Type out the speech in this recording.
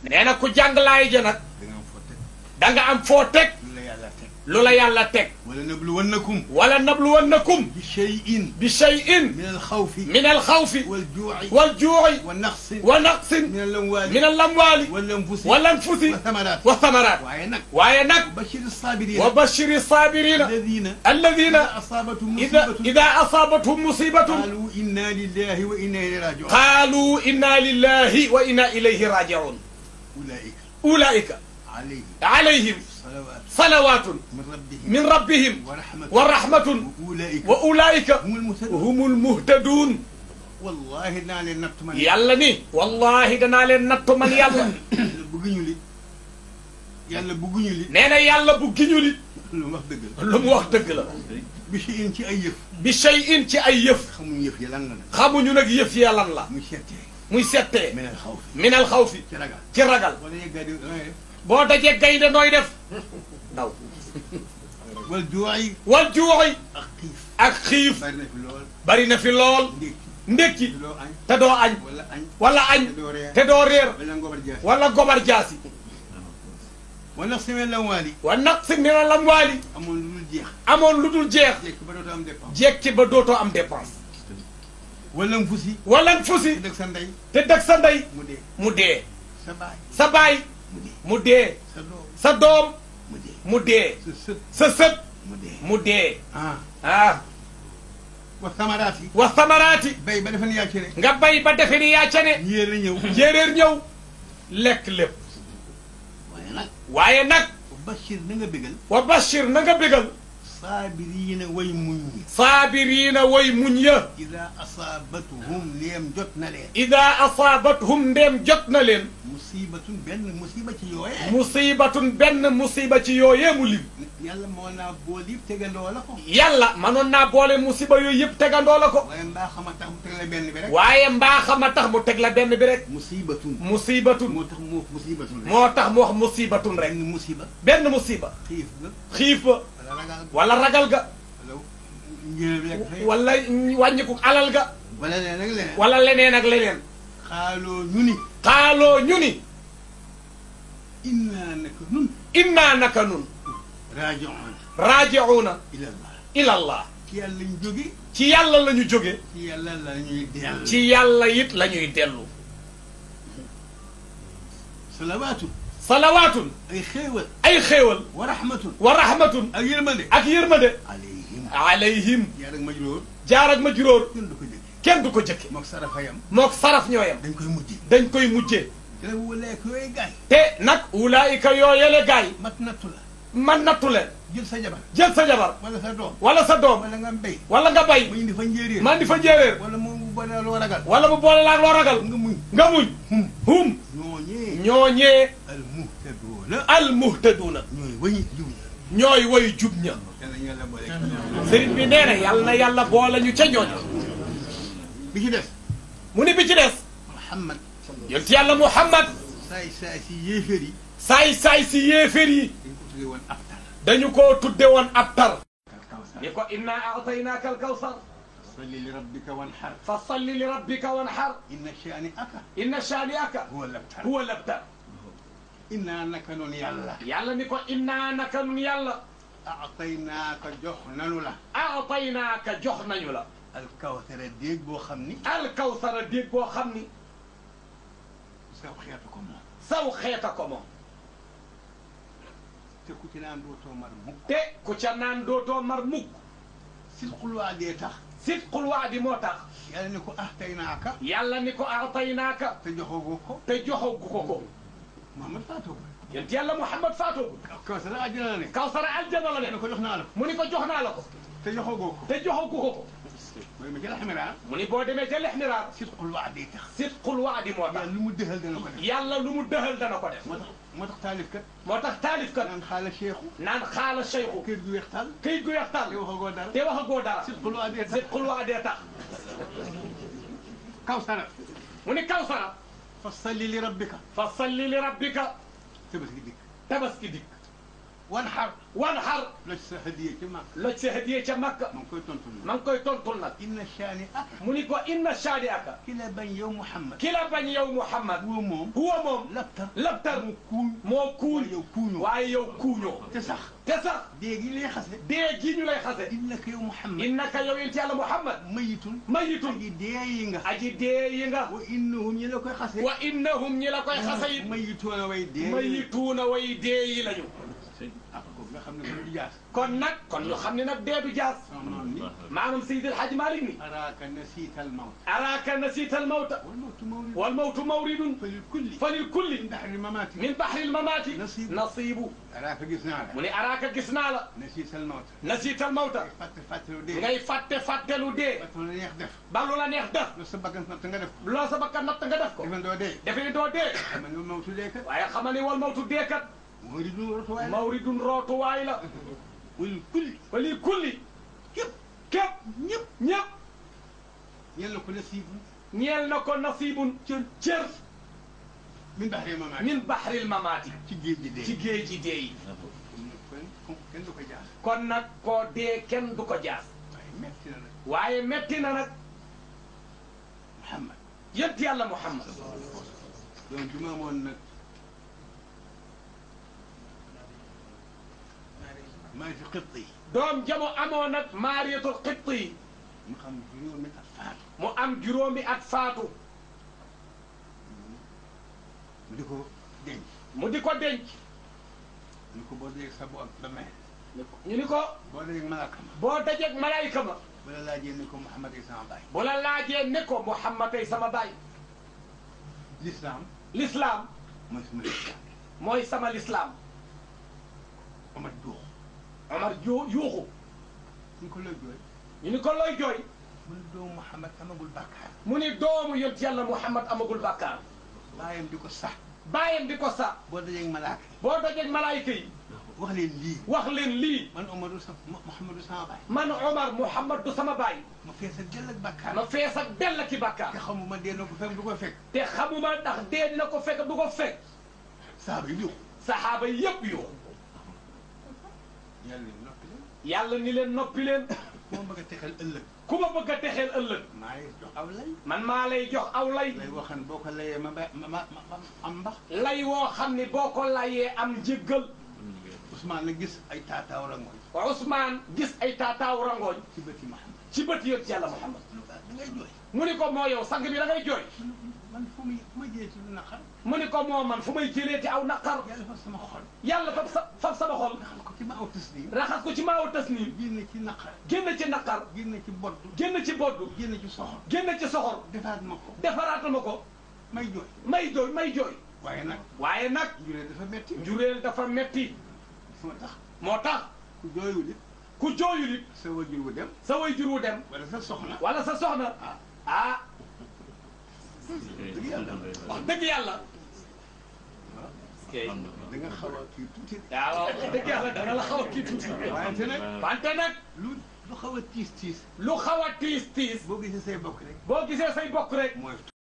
nee na ku jàng laay ja nag da nga am foo teg lu la yàlla teg wala nabluwannakum bi shay'in min alxawfi waljuu'i wa naqsin min alamwaali wal anfusi wa thamaraat waaye nag wa bashiri saabirina alladina ida asaabathum musibatun qaalu inna lillahi wa inna ilayhi raji'un ulaika alayhim salawaatun min rabbihim wa rahmatun wa ulaika humul muhtaduun wallahi danaa leen nattu man yàlla ni wallahi danaa leen nattu man yàlla bëgguñu li yàlla bëgguñu li nee na yàlla bëgguñu li lu mu wax dëgg la lu mu wax dëgg la bi shay'in ci ay yëf bi shay'in ci ay yëf xamuñu yëf yi lan la xamuñu nag yëf yi lan la muy settee min al xawfi ci ragal boo dajee gaynde nooy def daw wal juu'i ak xiif bari na fi lool ndékki te doo añ wala añ te doo reer wala gobar jaasi wa naqsin min al-amwaali wa naqsin min al-amwaali amoon lu dul jeex jekki ba dootoo am dépense wala anfusi te dëgg sa ndey mu dee sa baay mu dee sa doom mu dee sa sët mu dee wa samaraati bay ba defe ni yaa cene nga bay ba defe ni yaa cene njéeréer ñëw lekk lépp waaye nag wa bashir na nga bégal saabiriina way muñ ñi saabiriina way muñ ya ida asaabathum ndeem jot na leen ida asaabathum ndeem jot na leen musibatun benn musiba ci yooyee musibatun benn musiba ci yooyee mu lim yàlla moo naa boole yëpp tegandoo la ko yàlla mënoon naa boole musiba yooyu yëpp tegandoo la ko waaye mbaa xama tax mu teg la benn bi rek waaye mbaa xama tax mu teg la benn bi rek musibatun moo tax mu wax musibatun rek benn musiba xiif ba wala ragal ga wala wàññiku alal ga wala leneen ak leneen xaaloo ñu ni innaa naka nun raaji'uuna ilallah ci yàlla la ñu jóge ci yàlla it la ñuy dellu salawaatun ay xéewal wa rahmatun ak yërmande alayhim jaar ak majruur kenn du ko jëkke mook saraf ñooyam dañ koy mujjee te nag ulaayika yooyele gaay man nattu leen jël sa jabar wala sa doom wala nga bay man di fa njéeréer wala mu boole laag loo ragal nga muñ hum ñooñee al muhtaduuna ñooy way jub ña sëriñ bi nee na yàlla na yàlla boole ñu ca ñooña mu ni bi ci des yonent yàlla Muhammad saay si yéeféer yi dañu koo tudde woon ab tar ni ko inna a'taynaaka al-kawsar fa salli li rabbika wanhar inna shaani'aka huwa al-abtar inna naka noonu yàlla ni ko inna naka noonu yàlla a'taynaaka jox nañu la alkawsara déeg boo xam ni saw xeeta ko moom te ku ca naan dootoo mar mukk sidqul waadi tax moo tax yàlla ni ko a'taynaaka te joxagu ko Muhammad faatoo ko yonent yàlla Muhammad faatoo ko kawsara aljana la ne mu ni ko jox naa la ko te joxagu ko mu ni boo demee ca Lexmiraar sidqul waadi moo tax yàlla lu mu dëxal dana ko def moo tax taalifkat naan xaala cheikhu këyit gu weex tàll te waxagoo dara sidqul waadi tax kawsara mu ni kawsara fa salli li rabbika tabaski dikk wan xar loj sa hadiye ca Makka loj sa hadiye ca Makka ma ngi koy tontul nag inna shaani aka mu ni ko inna shaani aka ki la bañ yow Muhammad ki la bañ yow Muhammad huwa moom labtar moo kuuñ waaye yow kuuñoo te sax dee gi lay xase dee gi ñu lay xase innaka yow Muhammad innaka yow yonent yàlla Muhammad mayitun aji dee yi nga aji dee yi nga wa innahum ñi la koy xase wa innahum ñi la koy xase it mayituuna way dee mayituuna way dee yi lañu nga xam ne du jaas kon nag kon ñu xam ne nag dee du jaas maanaam Seydi El Hadji Malick ni araaka nasiita al mawt araaka nasiita al mawta wal mawtu mawridun falil kulli min bahri al mamaati nasiibu araaka gis naa la mu ne araaka gis naa la nasiita al mawta nasiita al mawta ngay fàttelu dee ba lu la neex def loo sa bakkan natt nga def loo sa bakkan natt nga def ko defe doo dee waaye xamal ni wal mawtu dee kat mawridun rootuwaay la walil kulli képp ñëpp ñeel na ko nasiibun ñeel na ko nasiibun cër min bahril mamaati ci géej ji dee yi kenn du ko jaas kon nag koo dee kenn du ko jaas waaye metti na nag Muhammad yent yàlla Muhammad doom bi ma amoon nag maariyatul qibti doom jamo amoon nag maariyatul qibti mu am juróomi at faatu mu di ko denc ñu ko boo dajeeg sa bopp ba may ñu ni ko boo dajeeg malaaka ma boo dajeeg malaayika ma bu la laajee ne ko Muhammad ay sama baay bu la laajee ne ko Muhammad ay sama baay lislaam mooy sama lislaam Omar yuuxu ñu ko looy jooy ñu ni ko looy jooy mu ni doomu Muhammad amagul bàkkaar mu ni doomu yont yàlla Muhammad amagul bàkkaar baayam di ko sax boo dajeeg malaayika yi wax leen lii man Omar Muhammadu sama baay man Omar Muhammadu sama baay ma fees ak dell ak bàkkaar ma fees ak dell ak bàkkaar te xamuma dee na ko fekk du ko fekk te xamuma ndax dee dina ko fekk du ko fekk saxaaba yi yëpp yoo yàlla ni leen noppi leen ku ma bëgg a texeel ëllëg ku ma bëgg a texeel ëllëg maa lay jox aw lay man maa lay jox aw lay lay woo xam ne boo ko layee ma am mbax lay woo xam ne boo ko layee am njëggal Ousmane la gis ay taataaw rangooñ Ousmane gis ay taataaw rangooñ ci bëti Muhammad ci bëti yonent yàlla Muhammad da ngay jooy mu ni ko moo yow sang bi da ngay jooy man fu may jëlee ci lu naqar mu ni ko moo man fu may jëlee ci aw naqar yàlla fab sama xol yàlla fab sama xol raxas ko ci maaw tasniim raxas ko ci maaw tasniim génn ci naqar génn ci naqar génn ci boddu génn ci boddu génn ci soxor génn ci soxor defaat ma ko defaraat ma ko may jooy waaye nag njureel dafa metti moo tax ku jooyul it sa wayjur wu dem wala sa soxna ah wax dëgg yàlla da nga xaw a kii tuuti waaw wax dëgg yàlla da nga la xaw a kii tuuti wante nag lu xaw a tiis lu xaw a tiis boo gisee say bokk rek boo gisee say bokk rek